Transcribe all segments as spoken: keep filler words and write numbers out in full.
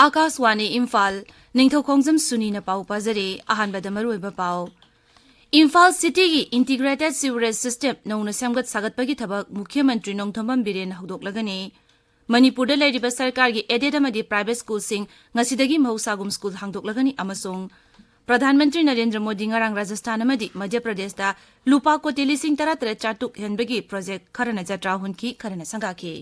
ꯑꯥꯀꯥꯁꯋꯥꯅꯤ ꯏꯝꯐꯥꯜ, ꯅꯤꯡꯊꯧꯈꯣꯡꯖꯝ ꯁꯨꯅꯤꯅ ꯄꯥꯎ ꯄꯥꯖꯔꯤ꯫ ꯑꯍꯥꯟꯕꯗ ꯃꯔꯨꯑꯣꯏꯕ ꯄꯥꯎ꯫ ꯏꯝꯐꯥꯜ ꯁꯤꯇꯤꯒꯤ ꯏꯟꯇꯤꯒ꯭ꯔꯦꯇꯦꯗ ꯁꯤꯋꯔꯦꯖ ꯁꯤꯁꯇꯦꯝ ꯅꯧꯅ ꯁꯦꯝꯒꯠ ꯁꯥꯒꯠꯄꯒꯤ ꯊꯕꯛ ꯃꯨꯈ꯭ꯌ ꯃꯟꯇ꯭ꯔꯤ ꯅꯣꯡꯊꯣꯝꯕꯝ ꯕꯤꯔꯦꯟꯅ ꯍꯧꯗꯣꯛꯂꯒꯅꯤ꯫ ꯃꯅꯤꯄꯨꯔꯗ ꯂꯩꯔꯤꯕ ꯁꯔꯀꯥꯔꯒꯤ ꯑꯦꯗꯦꯗ ꯑꯃꯗꯤ ꯄ꯭ꯔꯥꯏꯚꯦꯠ ꯁ꯭ꯀꯨꯜꯁꯤꯡ ꯉꯁꯤꯗꯒꯤ ꯃꯍꯧꯁꯥꯒꯨꯝ ꯁ꯭ꯀꯨꯜ ꯍꯥꯡꯗꯣꯛꯂꯒꯅꯤ ꯑꯃꯁꯨꯡ ꯄ꯭ꯔꯙꯥꯟ ꯃꯟꯇ꯭ꯔꯤ ꯅꯔꯦꯟꯗ꯭ꯔ ꯃꯣꯗꯤ ꯉꯔꯥꯡ ꯔꯥꯖꯁꯊꯥꯟ ꯑꯃꯗꯤ ꯃꯙ꯭ꯌ ꯄ꯭ꯔꯗꯦꯁꯇ ꯂꯨꯄꯥ ꯀꯣꯇꯤ ꯂꯤꯁꯤꯡ ꯇꯔꯥ ꯇꯔꯦꯠ ꯆꯥꯇ꯭ꯔꯨꯛ ꯍꯦꯟꯕꯒꯤ ꯄ꯭ꯔꯣꯖꯦꯛ ꯈꯔꯅ ꯖꯇ꯭ꯔꯥ ꯍꯨꯟꯈꯤ, ꯈꯔꯅ ꯁꯪꯒꯥꯈꯤ꯫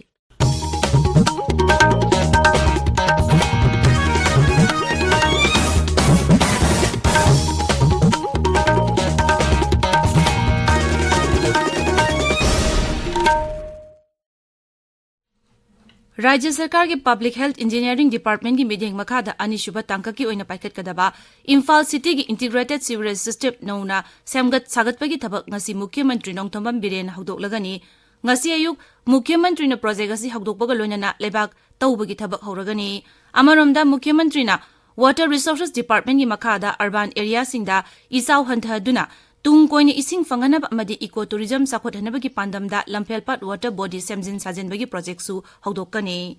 ꯔꯥꯖ꯭ꯌ ꯁꯔꯀꯥꯔꯒꯤ Public Health Engineering Departmentꯀꯤ ꯃꯤꯠꯌꯦꯡ ꯃꯈꯥꯗ ꯑꯅꯤꯁꯨꯕ ꯇꯥꯡꯀꯛꯀꯤ ꯑꯣꯏꯅ ꯄꯥꯏꯈꯠꯀꯗꯕ ꯏꯝꯐꯥꯜ ꯁꯤꯇꯤꯒꯤ ꯏꯟꯇꯤꯒ꯭ꯔꯦꯇꯦꯗ ꯁꯤꯋꯔꯦꯖ ꯁꯤꯁꯇꯦꯝ ꯅꯧꯅ ꯁꯦꯝꯒꯠ ꯁꯥꯒꯠꯄꯒꯤ ꯊꯕꯛ ꯉꯁꯤ ꯃꯨꯈ꯭ꯌ ꯃꯟꯇ꯭ꯔꯤ ꯅꯣꯡꯊꯣꯝꯕꯝ ꯕꯤꯔꯦꯟꯅ ꯍꯧꯗꯣꯛꯂꯒꯅꯤ꯫ ꯉꯁꯤ ꯑꯌꯨꯛ ꯃꯨꯈ꯭ꯌ ꯃꯟꯇ꯭ꯔꯤꯅ ꯄ꯭ꯔꯣꯖꯦꯛ ꯑꯁꯤ ꯍꯧꯗꯣꯛꯄꯒ ꯂꯣꯏꯅꯅ ꯂꯩꯕꯥꯛ ꯇꯧꯕꯒꯤ ꯊꯕꯛ ꯍꯧꯔꯒꯅꯤ꯫ ꯑꯃꯔꯣꯝꯗ ꯃꯨꯈ꯭ꯌ ꯃꯟꯇ꯭ꯔꯤꯅ Water Resources Departmentꯀꯤ ꯃꯈꯥꯗ ꯑꯔꯕꯥꯟ ꯑꯦꯔꯤꯌꯥꯁꯤꯡꯗ ꯏꯆꯥꯎ ꯍꯟꯊꯍꯟꯗꯨꯅ ꯇꯨꯡ ꯀꯣꯏꯅ ꯏꯁꯤꯡ ꯐꯪꯍꯟꯅꯕ ꯑꯃꯗꯤ ꯏꯀꯣ ꯇꯨꯔꯤꯖꯝ ꯆꯥꯎꯈꯠꯍꯟꯅꯕꯒꯤ ꯄꯥꯟꯗꯝꯗ ꯂꯝꯐꯦꯜ ꯄꯥꯠ ꯋꯥꯇꯔ ꯕꯣꯗꯤ ꯁꯦꯝꯖꯤꯟ ꯁꯥꯖꯤꯟꯕꯒꯤ ꯄ꯭ꯔꯣꯖꯦꯛꯁꯨ ꯍꯧꯗꯣꯛꯀꯅꯤ꯫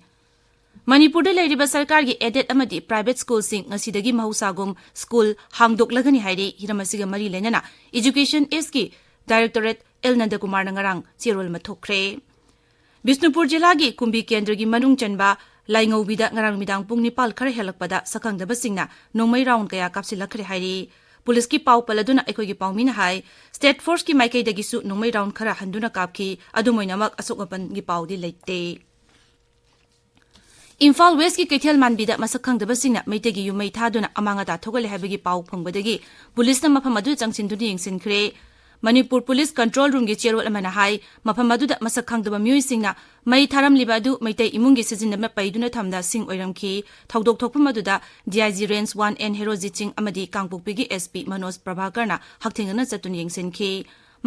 ꯃꯅꯤꯄꯨꯔꯗ ꯂꯩꯔꯤꯕ ꯁꯔꯀꯥꯔꯒꯤ ꯑꯦꯗꯦꯗ ꯑꯃꯗꯤ ꯄ꯭ꯔꯥꯏꯚꯦꯠ ꯁ꯭ꯀꯨꯜꯁꯤꯡ ꯉꯁꯤꯗꯒꯤ ꯃꯍꯧꯁꯥꯒꯨꯝ ꯁ꯭ꯀꯨꯜ ꯍꯥꯡꯗꯣꯛꯂꯒꯅꯤ ꯍꯥꯏꯔꯤ꯫ ꯍꯤꯔꯝ ꯑꯁꯤꯒ ꯃꯔꯤ ꯂꯩꯅꯅ ꯏꯖꯨꯀꯦꯁꯟ ꯏꯁꯀꯤ ꯗꯥꯏꯔꯦꯛꯇꯣꯔꯦꯠ ꯑꯦꯜ ꯅꯟꯗꯀꯨꯃꯥꯔꯅ ꯉꯔꯥꯡ ꯆꯦꯔꯣꯜ ꯑꯃ ꯊꯣꯛꯈ꯭ꯔꯦ꯫ ꯕꯤꯁꯅꯨꯄꯨꯔ ꯖꯤꯂꯥꯒꯤ ꯀꯨꯝꯕꯤ ꯀꯦꯟꯗ꯭ꯔꯒꯤ ꯃꯅꯨꯡ ꯆꯟꯕ ꯂꯥꯏꯉꯧꯕꯤꯗ ꯉꯔꯥꯡ ꯅꯨꯃꯤꯗꯥꯡ ꯄꯨꯡ ꯅꯤꯄꯥꯜ ꯈꯔ ꯍꯦꯜꯂꯛꯄꯗ ꯁꯛꯈꯪꯗꯕꯁꯤꯡꯅ ꯅꯣꯡꯃꯩ ꯔꯥꯎꯟ ꯀꯌꯥ ꯀꯥꯞꯁꯤꯜꯂꯛꯈ꯭ꯔꯦ ꯍꯥꯏꯔꯤ꯫ ꯄꯨꯂꯤꯁꯀꯤ ꯄꯥꯎ ꯄꯜꯂꯗꯨꯅ ꯑꯩꯈꯣꯏꯒꯤ ꯄꯥꯎꯃꯤꯅ ꯍꯥꯏ, ꯁ꯭ꯇꯦꯠ ꯐꯣꯔꯁꯀꯤ ꯃꯥꯏꯀꯩꯗꯒꯤꯁꯨ ꯅꯣꯡꯃꯩ ꯔꯥꯎꯟ ꯈꯔ ꯍꯟꯗꯨꯅ ꯀꯥꯞꯈꯤ꯫ ꯑꯗꯨꯝ ꯑꯣꯏꯅꯃꯛ ꯑꯁꯣꯛ ꯑꯄꯟꯒꯤ ꯄꯥꯎꯗꯤ ꯂꯩꯇꯦ꯫ ꯏꯝꯐꯥꯜ ꯋꯦꯁꯀꯤ ꯀꯩꯊꯦꯜ ꯃꯥꯟꯕꯤꯗ ꯃꯁꯛ ꯈꯪꯗꯕꯁꯤꯡꯅ ꯃꯩꯇꯩꯒꯤ ꯌꯨꯝ ꯃꯩ ꯊꯥꯗꯨꯅ ꯑꯃꯥꯡ ꯑꯇꯥ ꯊꯣꯛꯍꯜꯂꯦ ꯍꯥꯏꯕꯒꯤ ꯄꯥꯎ ꯐꯪꯕꯗꯒꯤ ꯄꯨꯂꯤꯁꯅ ꯃꯐꯝ ꯑꯗꯨ ꯆꯪꯁꯤꯟꯗꯨꯅ ꯌꯦꯡꯁꯤꯟꯈ꯭ꯔꯦ꯫ ꯃꯅꯤꯄꯨꯔ ꯄꯨꯂꯤꯁ ꯀꯟꯇ꯭ꯔꯣꯜ ꯔꯨꯝꯒꯤ ꯆꯦꯔꯣꯜ ꯑꯃꯅ ꯍꯥꯏ, ꯃꯐꯝ ꯑꯗꯨꯗ ꯃꯁꯛ ꯈꯪꯗꯕ ꯃꯤꯑꯣꯏꯁꯤꯡꯅ ꯃꯩ ꯊꯥꯔꯝꯂꯤꯕ ꯑꯗꯨ ꯃꯩꯇꯩ ꯏꯃꯨꯡꯒꯤ ꯁꯤꯖꯤꯟꯅꯕ ꯄꯩꯗꯨꯅ ꯊꯝꯕ ꯁꯤꯡ ꯑꯣꯏꯔꯝꯈꯤ꯫ ꯊꯧꯗꯣꯛ ꯊꯣꯛꯐꯝ ꯑꯗꯨꯗ D I G range one N Herojit Singh ꯑꯃꯗꯤ ꯀꯥꯡꯄꯣꯛꯄꯤꯒꯤ ꯑꯦꯁ ꯄꯤ ꯃꯅꯣꯖ ꯄ꯭ꯔꯚꯥꯀꯔꯅ ꯍꯛꯊꯦꯡꯅꯅ ꯆꯠꯇꯨꯅ ꯌꯦꯡꯁꯤꯟꯈꯤ꯫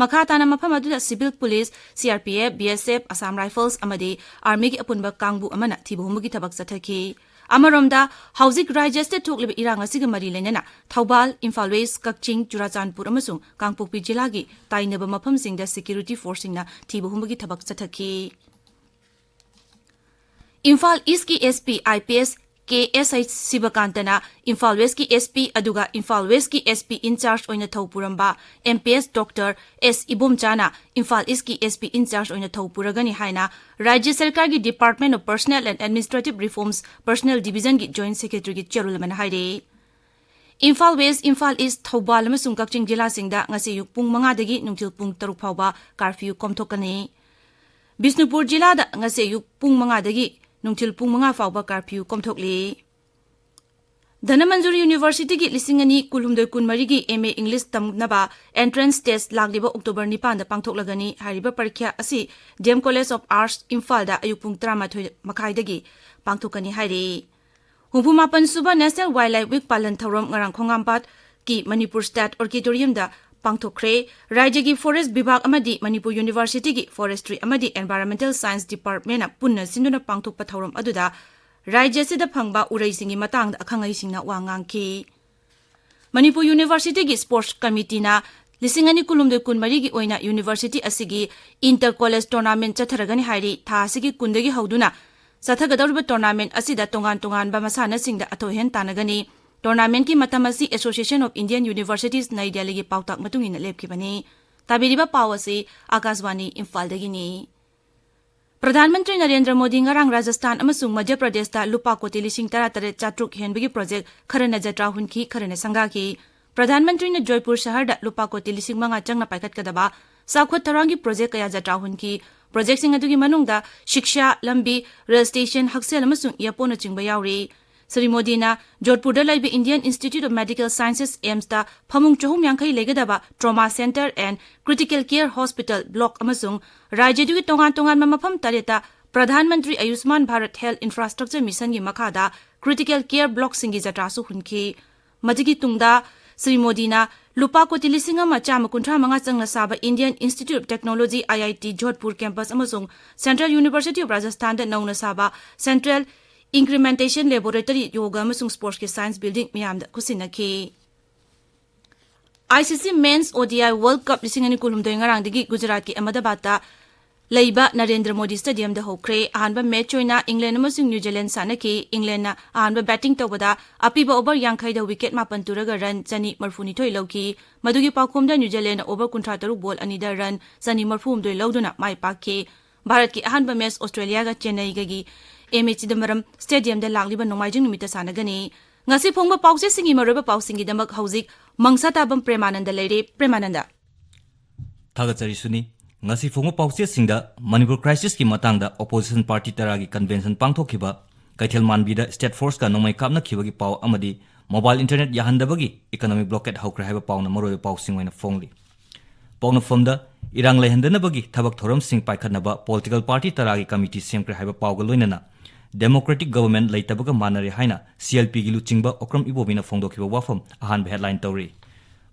ꯃꯈꯥ ꯇꯥꯅ ꯃꯐꯝ ꯑꯗꯨꯗ civil police, C R P F, B S F, Assam rifles ꯑꯃꯗꯤ ꯑꯥꯔꯃꯤꯒꯤ ꯑꯄꯨꯟꯕ ꯀꯥꯡꯕꯨ ꯑꯃꯅ ꯊꯤꯕ ꯍꯨꯝꯕꯒꯤ ꯊꯕꯛ ꯆꯠꯊꯈꯤ꯫ ꯑꯃꯔꯣꯝꯗ, ꯍꯧꯖꯤꯛ ꯔꯥꯖ꯭ꯌ ꯑꯁꯤꯗ ꯊꯣꯛꯂꯤꯕ ꯏꯔꯥꯡ ꯑꯁꯤꯒ ꯃꯔꯤ ꯂꯩꯅꯅ ꯊꯧꯕꯥꯜ, ꯏꯝꯐꯥꯜ ꯋꯦꯁ, ꯀꯛꯆꯤꯡ, ꯆꯨꯔꯥꯆꯥꯟꯄꯨꯔ ꯑꯃꯁꯨꯡ ꯀꯥꯡꯄꯣꯛꯄꯤ ꯖꯤꯂꯥꯒꯤ ꯇꯥꯏꯅꯕ ꯃꯐꯝꯁꯤꯡꯗ ꯁꯦꯀ꯭ꯌꯨꯔꯤꯇꯤ ꯐꯣꯔꯁꯁꯤꯡꯅ ꯊꯤꯕ ꯍꯨꯝꯕꯒꯤ ꯊꯕꯛ ꯆꯠꯊꯈꯤ꯫ ꯏꯝꯐꯥꯜ ꯏꯁꯀꯤ S P I P S K S H ꯁꯤꯕꯀꯥꯟꯇꯅ Imphal ꯋꯦꯁꯀꯤ ꯑꯦꯁ ꯄꯤ ꯑꯗꯨꯒ ꯏꯝꯐꯥꯜ ꯋꯦꯁꯀꯤ ꯑꯦꯁ ꯄꯤ ꯏꯟꯆꯥꯔꯖ ꯑꯣꯏꯅ ꯊꯧ ꯄꯨꯔꯝꯕ ꯑꯦꯝ ꯄꯤ ꯑꯦꯁ ꯗꯣꯛꯇꯔ ꯑꯦꯁ ꯏꯕꯣꯝꯆꯥꯅ ꯏꯝꯐꯥꯜ ꯏꯁꯀꯤ ꯑꯦꯁ ꯄꯤ ꯏꯟꯆꯥꯔꯖ ꯑꯣꯏꯅ ꯊꯧ ꯄꯨꯔꯒꯅꯤ ꯍꯥꯏꯅ ꯔꯥꯖ꯭ꯌ ꯁꯔꯀꯥꯔꯒꯤ Department of Personnel and Administrative Reforms Personnel Divisionꯒꯤ Joint Secretaryꯒꯤ ꯆꯦꯔꯣꯜ ꯑꯃꯅ ꯍꯥꯏꯔꯦ꯫ ꯏꯝꯐꯥꯜ ꯋꯦꯁ, ꯏꯝꯐꯥꯜ ꯏꯁ, ꯊꯧꯕꯥꯜ ꯑꯃꯁꯨꯡ ꯀꯛꯆꯤꯡ ꯖꯤꯂꯥꯁꯤꯡꯗ ꯉꯁꯤ ꯑꯌꯨꯛ ꯄꯨꯡ ꯃꯉꯥꯗꯒꯤ ꯅꯨꯡꯊꯤꯜ ꯄꯨꯡ ꯇꯔꯨꯛ ꯐꯥꯎꯕ ꯀꯥꯔꯐ꯭ꯌꯨ ꯀꯣꯝꯊꯣꯛꯀꯅꯤ꯫ ꯕꯤꯁꯅꯨꯄꯨꯔ ꯖꯤꯂꯥꯗ ꯉꯁꯤ ꯑꯌꯨꯛ ꯄꯨꯡ ꯃꯉꯥꯗꯒꯤ ꯅꯨꯡꯊꯤꯜ ꯄꯨꯡ ꯃꯉꯥ ꯐꯥꯎꯕ ꯀꯥꯔꯐ꯭ꯌꯨ ꯀꯣꯝꯊꯣꯛꯂꯤ꯫ ꯙꯅꯃꯟꯖꯨꯔꯤ ꯌꯨꯅꯤꯚꯔꯁꯤꯇꯤꯒꯤ ꯂꯤꯁꯤꯡ ꯑꯅꯤ ꯀꯨꯟꯍꯨꯝꯗꯣꯏ ꯀꯨꯟꯃꯔꯤꯒꯤ ꯑꯦꯝ ꯑꯦ ꯏꯪꯂꯤꯁ ꯇꯝꯅꯕ entrance test ꯂꯥꯛꯂꯤꯕ ꯑꯣꯛꯇꯣꯕꯔ ꯅꯤꯄꯥꯟꯗ ꯄꯥꯡꯊꯣꯛꯂꯒꯅꯤ꯫ ꯍꯥꯏꯔꯤꯕ ꯄꯔꯤꯈ꯭ꯌꯥ ꯑꯁꯤ D M College of Arts ꯏꯝꯐꯥꯜꯗ ꯑꯌꯨꯛ ꯄꯨꯡ ꯇꯔꯥꯃꯥꯊꯣꯏ ꯃꯈꯥꯏꯗꯒꯤ ꯄꯥꯡꯊꯣꯛꯀꯅꯤ ꯍꯥꯏꯔꯤ꯫ ꯍꯨꯝꯐꯨ ꯃꯥꯄꯟ ꯁꯨꯕ National Wildlife Week ꯄꯥꯂꯟ ꯊꯧꯔꯝ ꯉꯔꯥꯡ ꯈꯣꯡꯉꯥꯝꯄꯥꯠꯀꯤ ꯃꯅꯤꯄꯨꯔ State Auditoriumꯗ ꯄꯥꯡꯊꯣꯛꯈ꯭ꯔꯦ꯫ ꯔꯥꯖ꯭ꯌꯒꯤ Forest ꯕꯤꯚꯥꯒ ꯑꯃꯗꯤ ꯃꯅꯤꯄꯨꯔ ꯌꯨꯅꯤꯚꯔꯁꯤꯇꯤꯒꯤ Forestry ꯑꯃꯗꯤ Environmental Science Departmentꯅ ꯄꯨꯟꯅ ꯁꯤꯟꯗꯨꯅ ꯄꯥꯡꯊꯣꯛꯄ ꯊꯧꯔꯝ ꯑꯗꯨꯗ ꯔꯥꯖ꯭ꯌ ꯑꯁꯤꯗ ꯐꯪꯕ ꯎꯔꯩꯁꯤꯡꯒꯤ ꯃꯇꯥꯡꯗ ꯑꯈꯪ ꯑꯍꯩꯁꯤꯡꯅ ꯋꯥ ꯉꯥꯡꯈꯤ꯫ ꯃꯅꯤꯄꯨꯔ ꯌꯨꯅꯤꯚꯔꯁꯤꯇꯤꯒꯤ Sports Committeeꯅ ꯂꯤꯁꯤꯡ ꯑꯅꯤ ꯀꯨꯟꯍꯨꯝꯗꯣꯏ ꯀꯨꯟꯃꯔꯤꯒꯤ ꯑꯣꯏꯅ ꯌꯨꯅꯤꯚꯔꯁꯤꯇꯤ ꯑꯁꯤꯒꯤ Inter College Tournament ꯆꯠꯊꯔꯒꯅꯤ ꯍꯥꯏꯔꯤ꯫ ꯊꯥ ꯑꯁꯤꯒꯤ ꯀꯨꯟꯗꯒꯤ ꯍꯧꯗꯨꯅ ꯆꯠꯊꯒꯗꯧꯔꯤꯕ tournament ꯑꯁꯤꯗ ꯇꯣꯉꯥꯟ ꯇꯣꯉꯥꯟꯕ ꯃꯁꯥꯟꯅꯁꯤꯡꯗ ꯑꯊꯣꯏ ꯑꯍꯦꯟ ꯇꯥꯟꯅꯒꯅꯤ꯫ Tournamentꯀꯤ ꯃꯇꯝ ꯑꯁꯤ Association of Indian Universities ꯅꯩ ꯗꯦꯜꯂꯤꯒꯤ ꯄꯥꯎꯇꯥꯛ ꯃꯇꯨꯡ ꯏꯟꯅ ꯂꯦꯞꯈꯤꯕꯅꯤ꯫ ꯇꯥꯕꯤꯔꯤꯕ ꯄꯥꯎ ꯑꯁꯤ ꯑꯥꯀꯥꯁꯕꯥꯅꯤ ꯏꯝꯐꯥꯜꯗꯒꯤꯅꯤ꯫ ꯄ꯭ꯔꯙꯥꯟ ꯃꯟꯇ꯭ꯔꯤ ꯅꯔꯦꯟꯗ꯭ꯔ ꯃꯣꯗꯤ ꯉꯔꯥꯡ ꯔꯥꯖꯁꯊꯥꯟ ꯑꯃꯁꯨꯡ ꯃꯙ꯭ꯌ ꯄ꯭ꯔꯗꯦꯁꯇ ꯂꯨꯄꯥ ꯀꯣꯇꯤ ꯂꯤꯁꯤꯡ ꯇꯔꯥꯇꯔꯦꯠ ꯆꯥꯇ꯭ꯔꯨꯛ ꯍꯦꯟꯕꯒꯤ project ꯈꯔꯅ ꯖꯇ꯭ꯔꯥ ꯍꯨꯟꯈꯤ, ꯈꯔꯅ ꯁꯪꯒꯥꯈꯤ꯫ ꯄ꯭ꯔꯙꯥꯟ ꯃꯟꯇ꯭ꯔꯤꯅ ꯖꯣꯏꯄꯨꯔ ꯁꯍꯔꯗ ꯂꯨꯄꯥ ꯀꯣꯇꯤ ꯂꯤꯁꯤꯡ ꯃꯉꯥ ꯆꯪꯅ ꯄꯥꯏꯈꯠꯀꯗꯕ ꯆꯥꯎꯈꯠ ꯊꯧꯔꯥꯡꯒꯤ project ꯀꯌꯥ ꯖꯇ꯭ꯔꯥ ꯍꯨꯟꯈꯤ꯫ Projectꯁꯤꯡ ꯑꯗꯨꯒꯤ ꯃꯅꯨꯡꯗ ꯁꯤꯛꯁꯥ, ꯂꯝꯕꯤ, rail station, ꯍꯛꯁꯦꯜ ꯑꯃꯁꯨꯡ airportꯅꯆꯤꯡꯕ ꯌꯥꯎꯔꯤ꯫ ꯁ꯭ꯔꯤ ꯃꯣꯗꯤꯅ ꯖꯣꯙꯄꯨꯔꯗ ꯂꯩꯕ Indian Institute of Medical Sciences, AIIMSꯇ ꯐꯃꯨꯡ ꯆꯍꯨꯝ ꯌꯥꯡꯈꯩ ꯂꯩꯒꯗꯕ Trauma Center and Critical Care Hospital block ꯑꯃꯁꯨꯡ ꯔꯥꯖ꯭ꯌꯗꯨꯒꯤ ꯇꯣꯉꯥꯟ ꯇꯣꯉꯥꯟꯕ ꯃꯐꯝ ꯇꯔꯦꯠꯇ ꯄ꯭ꯔꯙꯥꯟ ꯃꯟꯇ꯭ꯔꯤ ꯑꯌꯨꯁꯃꯥꯟ ꯚꯥꯔꯠ Health Infrastructure Missionꯒꯤ ꯃꯈꯥꯗ Critical Care Blockꯁꯤꯡꯒꯤ ꯖꯇ꯭ꯔꯥꯁꯨ ꯍꯨꯟꯈꯤ꯫ ꯃꯗꯨꯒꯤ ꯇꯨꯡꯗ ꯁ꯭ꯔꯤ ꯃꯣꯗꯤꯅ ꯂꯨꯄꯥ ꯀꯣꯇꯤ ꯂꯤꯁꯤꯡ ꯑꯃ ꯆꯥꯝꯃ ꯀꯨꯟꯊ꯭ꯔꯥ ꯃꯉꯥ ꯆꯪꯅ ꯁꯥꯕ Indian Institute of Technology, IIT, Jodhpur campus ꯑꯃꯁꯨꯡ Central University of Rajasthanꯗ ꯅꯧꯅ ꯁꯥꯕ Central Incrementation Laboratory, Yoga ꯑꯃꯁꯨꯡ Sportsꯀꯤ Science Building ꯃꯤꯌꯥꯝꯗ ꯈꯨꯠꯁꯤꯟꯅꯈꯤ꯫ ICC Men's ODI World Cup ꯂꯤꯁꯤꯡ ꯑꯅꯤ ꯀꯨꯟꯍꯨꯝꯗꯣꯏ ꯉꯔꯥꯡꯗꯒꯤ ꯒꯨꯖꯔꯥꯠꯀꯤ ꯑꯍꯃꯗꯕꯥꯗꯇ ꯂꯩꯕ ꯅꯔꯦꯟꯗ꯭ꯔ ꯃꯣꯗꯤ ꯁ꯭ꯇꯦꯗꯤꯌꯝꯗ ꯍꯧꯈ꯭ꯔꯦ꯫ ꯑꯍꯥꯟꯕ ꯃꯦꯆ ꯑꯣꯏꯅ ꯏꯪꯂꯦꯟ ꯑꯃꯁꯨꯡ ꯅ꯭ꯌꯨ ꯖꯤꯂꯦꯟ ꯁꯥꯟꯅꯈꯤ꯫ ꯏꯪꯂꯦꯟꯅ ꯑꯍꯥꯟꯕ ꯕꯦꯇꯤꯡ ꯇꯧꯕꯗ ꯑꯄꯤꯕ ꯑꯣꯚꯔ ꯌꯥꯡꯈꯩꯗ ꯋꯤꯀꯦꯠ ꯃꯥꯄꯟ ꯇꯨꯔꯒ ꯔꯟ ꯆꯅꯤ ꯃꯔꯤꯐꯨꯅꯤꯊꯣꯏ ꯂꯧꯈꯤ꯫ ꯃꯗꯨꯒꯤ ꯄꯥꯎꯈꯨꯝꯗ ꯅ꯭ꯌꯨ ꯖꯤꯂꯦꯟꯅ ꯑꯣꯚꯔ ꯀꯨꯟꯊ꯭ꯔꯥ ꯇꯔꯨꯛ ꯕꯣꯜ ꯑꯅꯤꯗ ꯔꯟ ꯆꯅꯤ ꯃꯔꯤꯐꯨꯍꯨꯝꯗꯣꯏ ꯂꯧꯗꯨꯅ ꯃꯥꯏ ꯄꯥꯛꯈꯤ꯫ ꯚꯥꯔꯠꯀꯤ ꯑꯍꯥꯟꯕ ꯃꯦꯆ ꯑꯣꯁꯇ꯭ꯔꯦꯂꯤꯌꯥꯒ ꯆꯦꯟꯅꯩꯒꯒꯤ ꯑꯦꯝ ꯑꯦ ꯆꯤꯗꯝꯕꯔꯝ ꯁ꯭ꯇꯦꯗꯤꯌꯝꯗ ꯂꯥꯛꯂꯤꯕ ꯅꯣꯡꯃꯥꯏꯖꯤꯡ ꯅꯨꯃꯤꯠꯇ ꯁꯥꯟꯅꯒꯅꯤ꯫ ꯉꯁꯤ ꯐꯣꯡꯕ ꯄꯥꯎꯆꯦꯁꯤꯡꯒꯤ ꯃꯔꯨꯑꯣꯏꯕ ꯄꯥꯎꯁꯤꯡꯒꯤꯗꯃꯛ ꯍꯧꯖꯤꯛ ꯃꯪꯁꯥ ꯇꯥꯕꯝ ꯄ꯭ꯔꯦꯃꯥꯅꯟꯗ ꯂꯩꯔꯦ꯫ ꯄ꯭ꯔꯦꯃꯥꯅꯟꯗ꯫ ꯊꯥꯒꯠꯆꯔꯤ ꯁꯨꯅꯤ꯫ ꯉꯁꯤ ꯐꯣꯡꯕ ꯄꯥꯎꯆꯦꯁꯤꯡꯗ ꯃꯅꯤꯄꯨꯔ ꯀ꯭ꯔꯥꯏꯁꯤꯁꯀꯤ ꯃꯇꯥꯡꯗ ꯑꯣꯄꯣꯖꯤꯁꯟ ꯄꯥꯔꯇꯤ ꯇꯔꯥꯒꯤ ꯀꯟꯚꯦꯟꯁꯟ ꯄꯥꯡꯊꯣꯛꯈꯤꯕ, ꯀꯩꯊꯦꯜ ꯃꯥꯟꯕꯤꯗ ꯁ꯭ꯇꯦꯠ ꯐꯣꯔꯁꯀ ꯅꯣꯡꯃꯩ ꯀꯥꯞꯅꯈꯤꯕꯒꯤ ꯄꯥꯎ ꯑꯃꯗꯤ ꯃꯣꯕꯥꯏꯜ ꯏꯟꯇꯔꯅꯦꯠ ꯌꯥꯍꯟꯗꯕꯒꯤ ꯏꯀꯣꯅꯣꯃꯤꯛ ꯕ꯭ꯂꯣꯀꯦꯠ ꯍꯧꯈ꯭ꯔꯦ ꯍꯥꯏꯕ ꯄꯥꯎꯅ ꯃꯔꯨꯑꯣꯏꯕ ꯄꯥꯎꯁꯤꯡ ꯑꯣꯏꯅ ꯐꯣꯡꯂꯤ꯫ ꯄꯣꯛꯅꯐꯝꯗ ꯏꯔꯥꯡ ꯂꯩꯍꯟꯗꯅꯕꯒꯤ ꯊꯕꯛ ꯊꯧꯔꯝꯁꯤꯡ ꯄꯥꯏꯈꯠꯅꯕ ꯄꯣꯂꯤꯇꯤꯀꯦꯜ ꯄꯥꯔꯇꯤ ꯇꯔꯥꯒꯤ ꯀꯃꯤꯇꯤ ꯁꯦꯝꯈ꯭ꯔꯦ ꯍꯥꯏꯕ ꯄꯥꯎꯒ ꯂꯣꯏꯅꯅ ꯗꯦꯃꯣꯀ꯭ꯔꯦꯇꯤꯛ ꯒꯚꯔꯟꯃꯦꯟꯠ ꯂꯩꯇꯕꯒ ꯃꯥꯟꯅꯔꯦ ꯍꯥꯏꯅ ꯁꯤ ꯑꯦꯜ ꯄꯤꯒꯤ ꯂꯨꯆꯤꯡꯕ ꯑꯣꯀ꯭ꯔꯝ ꯏꯕꯣꯕꯤꯅ ꯐꯣꯡꯗꯣꯛꯈꯤꯕ ꯋꯥꯐꯝ ꯑꯍꯥꯟꯕ ꯍꯦꯗꯂꯥꯏꯟ ꯇꯧꯔꯤ꯫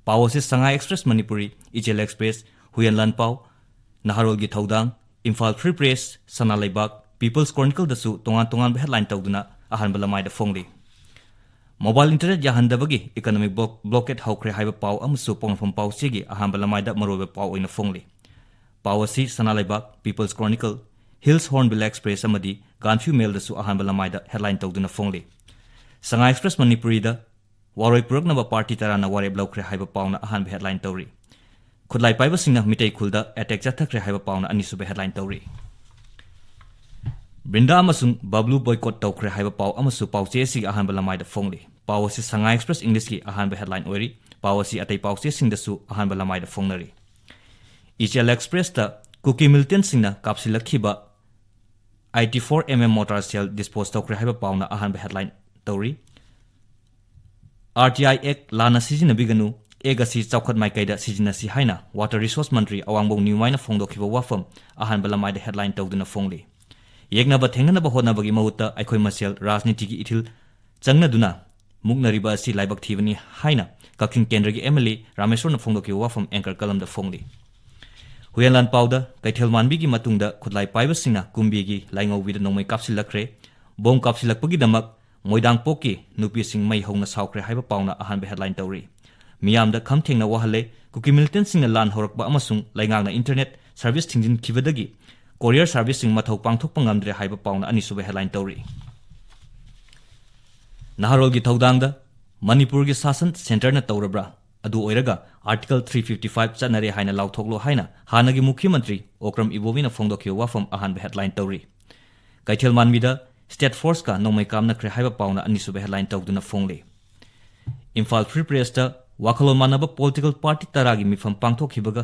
ꯄꯥꯎ ꯑꯁꯤ ꯁꯉꯥꯏ ꯑꯦꯛꯁꯄ꯭ꯔꯦꯁ ꯃꯅꯤꯄꯨꯔꯤ, ꯏꯆꯦꯜ ꯑꯦꯛꯁꯄ꯭ꯔꯦꯁ, ꯍꯨꯏꯌꯦꯟ ꯂꯥꯟꯄꯥꯎ, ꯅꯍꯥꯔꯣꯜꯒꯤ ꯊꯧꯗꯥꯡ, ꯏꯝꯐꯥꯜ ꯐ꯭ꯔꯤ ꯄ꯭ꯔꯦꯁ, ꯁꯅꯥ ꯂꯩꯕꯥꯛ, ꯄꯤꯄꯜꯁ ꯀ꯭ꯔꯣꯅꯤꯀꯜꯗꯁꯨ ꯇꯣꯉꯥꯟ ꯇꯣꯉꯥꯟꯕ ꯍꯦꯗꯂꯥꯏꯟ ꯇꯧꯗꯨꯅ ꯑꯍꯥꯟꯕ ꯂꯃꯥꯏꯗ ꯐꯣꯡꯂꯤ꯫ ꯃꯣꯕꯥꯏꯜ ꯏꯟꯇꯔꯅꯦꯠ ꯌꯥꯍꯟꯗꯕꯒꯤ ꯏꯀꯣꯅꯣꯃꯤꯛ ꯕ꯭ꯂꯣꯛ-, ꯕ꯭ꯂꯣꯀꯦꯠ ꯍꯧꯈ꯭ꯔꯦ ꯍꯥꯏꯕ ꯄꯥꯎ ꯑꯃꯁꯨ ꯄꯣꯛꯅꯐꯝ ꯄꯥꯎꯆꯦꯒꯤ ꯑꯍꯥꯟꯕ ꯂꯃꯥꯏꯗ ꯃꯔꯨꯑꯣꯏꯕ ꯄꯥꯎ ꯑꯣꯏꯅ ꯐꯣꯡꯂꯤ꯫ ꯄꯥꯎ ꯑꯁꯤ ꯁꯅꯥ ꯂꯩꯕꯥꯛ, peoples chronicle, hills Hornbill express ꯑꯃꯗꯤ ꯒꯥꯟꯐ꯭ꯌꯨ ꯃꯦꯜꯗꯁꯨ ꯑꯍꯥꯟꯕ ꯂꯃꯥꯏꯗ ꯍꯦꯗꯂꯥꯏꯟ ꯇꯧꯗꯨꯅ ꯐꯣꯡꯂꯤ꯫ ꯁꯉꯥꯏ ꯑꯦꯛꯁꯄ꯭ꯔꯦꯁ ꯃꯅꯤꯄꯨꯔꯤꯗ ꯋꯥꯔꯣꯏ ꯄꯨꯔꯛꯅꯕ ꯄꯥꯔꯇꯤ ꯇꯔꯥꯅ ꯋꯥꯔꯦꯞ ꯂꯧꯈ꯭ꯔꯦ ꯍꯥꯏꯕ ꯄꯥꯎꯅ ꯑꯍꯥꯟꯕ ꯍꯦꯗꯂꯥꯏꯟ ꯇꯧꯔꯤ꯫ ꯈꯨꯠꯂꯥꯏ ꯄꯥꯏꯕꯁꯤꯡꯅ ꯃꯤꯇꯩ ꯈꯨꯜꯗ ꯑꯦꯇꯦꯛ ꯆꯠꯊꯈ꯭ꯔꯦ ꯍꯥꯏꯕ ꯄꯥꯎꯅ ꯑꯅꯤꯁꯨꯕ ꯍꯦꯗꯂꯥꯏꯟ ꯇꯧꯔꯤ꯫ ꯕ꯭ꯔꯤꯟꯗꯥ ꯑꯃꯁꯨꯡ ꯕꯕ꯭ꯂꯨ ꯕꯣꯏꯀꯣꯠ ꯇꯧꯈ꯭ꯔꯦ ꯍꯥꯏꯕ ꯄꯥꯎ ꯑꯃꯁꯨ ꯄꯥꯎꯆꯦ ꯑꯁꯤꯒꯤ ꯑꯍꯥꯟꯕ ꯂꯃꯥꯏꯗ ꯐꯣꯡꯂꯤ꯫ ꯄꯥꯎ ꯑꯁꯤ ꯁꯉꯥꯏ ꯑꯦꯛꯁꯄ꯭ꯔꯦꯁ ꯏꯪꯂꯤꯁꯀꯤ ꯑꯍꯥꯟꯕ ꯍꯦꯗꯂꯥꯏꯟ ꯑꯣꯏꯔꯤ꯫ ꯄꯥꯎ ꯑꯁꯤ ꯑꯇꯩ ꯄꯥꯎꯆꯦꯁꯤꯡꯗꯁꯨ ꯑꯍꯥꯟꯕ ꯂꯃꯥꯏꯗ ꯐꯣꯡꯅꯔꯤ꯫ ꯏꯆꯦꯜ ꯑꯦꯛꯁꯄ꯭ꯔꯦꯁꯇ ꯀꯨꯀꯤ ꯃꯤꯂꯤꯇꯦꯟꯁꯤꯡꯅ ꯀꯥꯞꯁꯤꯜꯂꯛꯈꯤꯕ ꯑꯥꯏꯇꯤ ꯐꯣꯔ ꯑꯦꯝ ꯑꯦꯝ ꯃꯣꯔꯇꯥꯔ ꯁꯦꯜ ꯗꯤꯁꯄꯣꯖ ꯇꯧꯈ꯭ꯔꯦ ꯍꯥꯏꯕ ꯄꯥꯎꯅ ꯑꯍꯥꯟꯕ ꯍꯦꯗꯂꯥꯏꯟ ꯇꯧꯔꯤ꯫ ꯑꯥꯔ ꯇꯤ ꯑꯥꯏ ꯑꯦꯛ ꯂꯥꯟꯅ ꯁꯤꯖꯤꯟꯅꯕꯤꯒꯅꯨ, ꯑꯦꯛ ꯑꯁꯤ ꯆꯥꯎꯈꯠ ꯃꯥꯏꯀꯩꯗ ꯁꯤꯖꯤꯟꯅꯁꯤ ꯍꯥꯏꯅ ꯋꯥꯇꯔ ꯔꯤꯁꯣꯔꯁ ꯃꯟꯇ꯭ꯔꯤ ꯑꯋꯥꯡꯕꯧ ꯅ꯭ꯌꯨꯃꯥꯏꯅ ꯐꯣꯡꯗꯣꯛꯈꯤꯕ ꯋꯥꯐꯝ ꯑꯍꯥꯟꯕ ꯂꯃꯥꯏꯗ ꯍꯦꯗꯂꯥꯏꯟ ꯇꯧꯗꯨꯅ ꯐꯣꯡꯂꯤ꯫ ꯌꯦꯛꯅꯕ ꯊꯦꯡꯅꯅꯕ ꯍꯣꯠꯅꯕꯒꯤ ꯃꯍꯨꯠꯇ ꯑꯩꯈꯣꯏ ꯃꯁꯦꯜ ꯔꯥꯖꯅꯤꯇꯤꯒꯤ ꯏꯊꯤꯜ ꯆꯪꯅꯗꯨꯅ ꯃꯨꯛꯅꯔꯤꯕ ꯑꯁꯤ ꯂꯥꯏꯕꯛ ꯊꯤꯕꯅꯤ ꯍꯥꯏꯅ ꯀꯛꯆꯤꯡ ꯀꯦꯟꯗ꯭ꯔꯒꯤ ꯑꯦꯝ ꯑꯦꯜ ꯑꯦ ꯔꯥꯃꯦꯁꯣꯔꯅ ꯐꯣꯡꯗꯣꯛꯈꯤꯕ ꯋꯥꯐꯝ ꯑꯦꯡꯀꯔ ꯀꯂꯝꯗ ꯐꯣꯡꯂꯤ꯫ ꯍꯨꯌꯦꯟ ꯂꯥꯟꯄꯥꯎꯗ ꯀꯩꯊꯦꯜ ꯃꯥꯟꯕꯤꯒꯤ ꯃꯇꯨꯡꯗ ꯈꯨꯠꯂꯥꯏ ꯄꯥꯏꯕꯁꯤꯡꯅ ꯀꯨꯝꯕꯤꯒꯤ ꯂꯥꯏꯉꯧꯕꯤꯗ ꯅꯣꯡꯃꯩ ꯀꯥꯞꯁꯤꯜꯂꯛꯈ꯭ꯔꯦ꯫ ꯕꯣꯝ ꯀꯥꯞꯁꯤꯜꯂꯛꯄꯒꯤꯗꯃꯛ ꯃꯣꯏꯗꯥꯡꯄꯣꯛꯀꯤ ꯅꯨꯄꯤꯁꯤꯡ ꯃꯩ ꯍꯧꯅ ꯁꯥꯎꯈ꯭ꯔꯦ ꯍꯥꯏꯕ ꯄꯥꯎꯅ ꯑꯍꯥꯟꯕ ꯍꯦꯗꯂꯥꯏꯟ ꯇꯧꯔꯤ꯫ ꯃꯤꯌꯥꯝꯗ ꯈꯝ ꯊꯦꯡꯅ ꯋꯥꯍꯜꯂꯦ꯫ ꯀꯨꯀꯤ ꯃꯤꯂꯤꯇꯦꯟꯁꯤꯡꯅ ꯂꯥꯟ ꯍꯧꯔꯛꯄ ꯑꯃꯁꯨꯡ ꯂꯩꯉꯥꯛꯅ ꯏꯟꯇꯔꯅꯦꯠ ꯁꯔꯚꯤꯁ ꯊꯤꯡꯖꯤꯟꯈꯤꯕꯗꯒꯤ ꯀꯣꯔꯤꯌꯔ ꯁꯔꯚꯤꯁꯁꯤꯡ ꯃꯊꯧ ꯄꯥꯡꯊꯣꯛꯄ ꯉꯝꯗ꯭ꯔꯦ ꯍꯥꯏꯕ ꯄꯥꯎꯅ ꯑꯅꯤꯁꯨꯕ ꯍꯦꯗꯂꯥꯏꯟ ꯇꯧꯔꯤ꯫ ꯅꯍꯥꯔꯣꯜꯒꯤ ꯊꯧꯗꯥꯡꯗ ꯃꯅꯤꯄꯨꯔꯒꯤ ꯁꯥꯁꯟ ꯁꯦꯟꯇꯔꯅ ꯇꯧꯔꯕ꯭ꯔꯥ? ꯑꯗꯨ ꯑꯣꯏꯔꯒ ꯑꯥꯔꯇꯤꯀꯜ ꯊ꯭ꯔꯤ ꯐꯤꯐꯇꯤ ꯐꯥꯏꯚ ꯆꯠꯅꯔꯦ ꯍꯥꯏꯅ ꯂꯥꯎꯊꯣꯛꯂꯣ ꯍꯥꯏꯅ ꯍꯥꯟꯅꯒꯤ ꯃꯨꯈ꯭ꯌ ꯃꯟꯇ꯭ꯔꯤ ꯑꯣꯀ꯭ꯔꯝ ꯏꯕꯣꯕꯤꯅ ꯐꯣꯡꯗꯣꯛꯈꯤꯕ ꯋꯥꯐꯝ ꯑꯍꯥꯟꯕ ꯍꯦꯗꯂꯥꯏꯟ ꯇꯧꯔꯤ꯫ ꯀꯩꯊꯦꯜ ꯃꯥꯟꯕꯤꯗ ꯁ꯭ꯇꯦꯠ ꯐꯣꯔꯁꯀ ꯅꯣꯡꯃꯩ ꯀꯥꯞꯅꯈ꯭ꯔꯦ ꯍꯥꯏꯕ ꯄꯥꯎꯅ ꯑꯅꯤꯁꯨꯕ ꯍꯦꯗꯂꯥꯏꯟ ꯇꯧꯗꯨꯅ ꯐꯣꯡꯂꯤ꯫ ꯏꯝꯐꯥꯜ ꯐ꯭ꯔꯤ ꯄ꯭ꯔꯦꯁꯇ ꯋꯥꯈꯜꯂꯣꯟ ꯃꯥꯟꯅꯕ ꯄꯣꯂꯤꯇꯤꯀꯦꯜ ꯄꯥꯔꯇꯤ ꯇꯔꯥꯒꯤ ꯃꯤꯐꯝ ꯄꯥꯡꯊꯣꯛꯈꯤꯕꯒ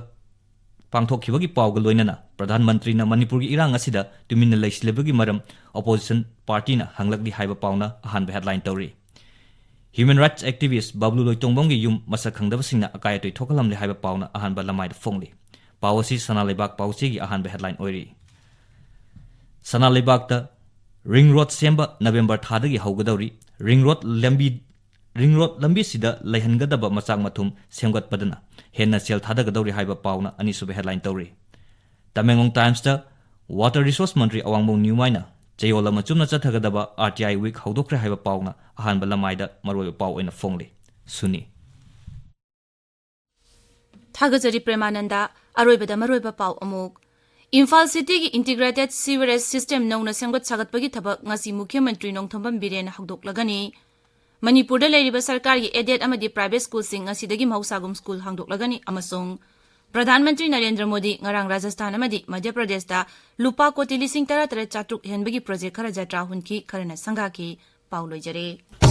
ꯄꯥꯡꯊꯣꯛꯈꯤꯕꯒꯤ ꯄꯥꯎꯒ ꯂꯣꯏꯅꯅ ꯄ꯭ꯔꯙꯥꯟ ꯃꯟꯇ꯭ꯔꯤꯅ ꯃꯅꯤꯄꯨꯔꯒꯤ ꯏꯔꯥꯡ ꯑꯁꯤꯗ ꯇꯨꯃꯤꯟꯅ ꯂꯩꯁꯤꯜꯂꯤꯕꯒꯤ ꯃꯔꯝ ꯑꯣꯄꯣꯖꯤꯁꯟ ꯄꯥꯔꯇꯤꯅ ꯍꯪꯂꯛꯂꯤ ꯍꯥꯏꯕ ꯄꯥꯎꯅ ꯑꯍꯥꯟꯕ ꯍꯦꯗꯂꯥꯏꯟ ꯇꯧꯔꯤ꯫ ꯍ꯭ꯌꯨꯃꯦꯟ ꯔꯥꯏꯠꯁ ꯑꯦꯛꯇꯤꯚꯤꯁ ꯕꯕ꯭ꯂꯨ ꯂꯣꯏꯇꯣꯡꯕꯝꯒꯤ ꯌꯨꯝ ꯃꯁꯛ ꯈꯪꯗꯕꯁꯤꯡꯅ ꯑꯀꯥꯏ ꯑꯇꯣꯏ ꯊꯣꯛꯍꯜꯂꯝꯂꯦ ꯍꯥꯏꯕ ꯄꯥꯎꯅ ꯑꯍꯥꯟꯕ ꯂꯃꯥꯏꯗ ꯐꯣꯡꯂꯤ꯫ ꯄꯥꯎ ꯑꯁꯤ ꯁꯅꯥ ꯂꯩꯕꯥꯛ ꯄꯥꯎꯆꯦꯒꯤ ꯑꯍꯥꯟꯕ ꯍꯦꯗꯂꯥꯏꯟ ꯑꯣꯏꯔꯤ꯫ ꯁꯅꯥ ꯂꯩꯕꯥꯛꯇ ꯔꯤꯡ ꯔꯣꯗ ꯁꯦꯝꯕ ꯅꯕꯦꯝꯕꯔ ꯊꯥꯗꯒꯤ ꯍꯧꯒꯗꯧꯔꯤ꯫ ꯔꯤꯡ ꯔꯣꯗ ꯂꯝꯕꯤ, ꯔꯤꯡ ꯔꯣꯗ ꯂꯝꯕꯤꯁꯤꯗ ꯂꯩꯍꯟꯒꯗꯕ ꯃꯆꯥꯛ ꯃꯊꯨꯝ ꯁꯦꯝꯒꯠꯄꯗꯅ ꯍꯦꯟꯅ ꯁꯦꯜ ꯊꯥꯗꯒꯗꯧꯔꯤ ꯍꯥꯏꯕ ꯄꯥꯎꯅ ꯑꯅꯤꯁꯨꯕ ꯍꯦꯗꯂꯥꯏꯟ ꯇꯧꯔꯤ꯫ ꯇꯃꯦꯡꯂꯣꯡ ꯇꯥꯏꯝꯁꯇ ꯋꯥꯇꯔ ꯔꯤꯁꯣꯔꯁ ꯃꯟꯇ꯭ꯔꯤ ꯑꯋꯥꯡꯕꯝ ꯅ꯭ꯌꯨꯃꯥꯏꯅ ꯆꯌꯣꯜ ꯑꯃ ꯆꯨꯝꯅ ꯆꯠꯊꯒꯗꯕ ꯑꯥꯔ ꯇꯤ ꯑꯥꯏ ꯋꯤꯛ ꯍꯧꯗꯣꯛꯈ꯭ꯔꯦ ꯍꯥꯏꯕ ꯄꯥꯎꯅ ꯑꯍꯥꯟꯕ ꯂꯃꯥꯏꯗ ꯃꯔꯨꯑꯣꯏꯕ ꯄꯥꯎ ꯑꯣꯏꯅ ꯐꯣꯡꯂꯤ꯫ ꯁꯨꯅꯤ꯫ ꯊꯥꯒꯠꯆꯔꯤ ꯄ꯭ꯔꯦꯃꯥꯅꯟꯗ꯫ ꯑꯔꯣꯏꯕꯗ ꯃꯔꯨꯑꯣꯏꯕ ꯄꯥꯎ ꯑꯃꯨꯛ꯫ ꯏꯝꯐꯥꯜ ꯁꯤꯇꯤꯒꯤ ꯏꯟꯇꯤꯒ꯭ꯔꯦꯇꯦꯗ ꯁꯤꯋꯔꯦꯖ ꯁꯤꯁꯇꯦꯝ ꯅꯧꯅ ꯁꯦꯝꯒꯠ ꯁꯥꯒꯠꯄꯒꯤ ꯊꯕꯛ ꯉꯁꯤ ꯃꯨꯈ꯭ꯌ ꯃꯟꯇ꯭ꯔꯤ ꯅꯣꯡꯊꯣꯝꯕꯝ ꯕꯤꯔꯦꯟꯅ ꯍꯧꯗꯣꯛꯂꯒꯅꯤ꯫ ꯃꯅꯤꯄꯨꯔꯗ ꯂꯩꯔꯤꯕ ꯁꯔꯀꯥꯔꯒꯤ ꯑꯦꯗꯦꯗ ꯑꯃꯗꯤ ꯄ꯭ꯔꯥꯏꯚꯦꯠ ꯁ꯭ꯀꯨꯜꯁꯤꯡ ꯉꯁꯤꯗꯒꯤ ꯃꯍꯧꯁꯥꯒꯨꯝ ꯁ꯭ꯀꯨꯜ ꯍꯥꯡꯗꯣꯛꯂꯒꯅꯤ ꯑꯃꯁꯨꯡ ꯄ꯭ꯔꯙꯥꯟ ꯃꯟꯇ꯭ꯔꯤ ꯅꯔꯦꯟꯗ꯭ꯔ ꯃꯣꯗꯤ ꯉꯔꯥꯡ ꯔꯥꯖꯁꯊꯥꯟ ꯑꯃꯗꯤ ꯃꯙ꯭ꯌ ꯄ꯭ꯔꯗꯦꯁꯇ ꯂꯨꯄꯥ ꯀꯣꯇꯤ ꯂꯤꯁꯤꯡ ꯇꯔꯥ ꯇꯔꯦꯠ ꯆꯥꯇ꯭ꯔꯨꯛ ꯍꯦꯟꯕꯒꯤ ꯄ꯭ꯔꯣꯖꯦꯛ ꯈꯔ ꯖꯇ꯭ꯔꯥ ꯍꯨꯟꯈꯤ, ꯈꯔꯅ ꯁꯪꯒꯥꯈꯤ꯫ ꯄꯥꯎ ꯂꯣꯏꯖꯔꯦ꯫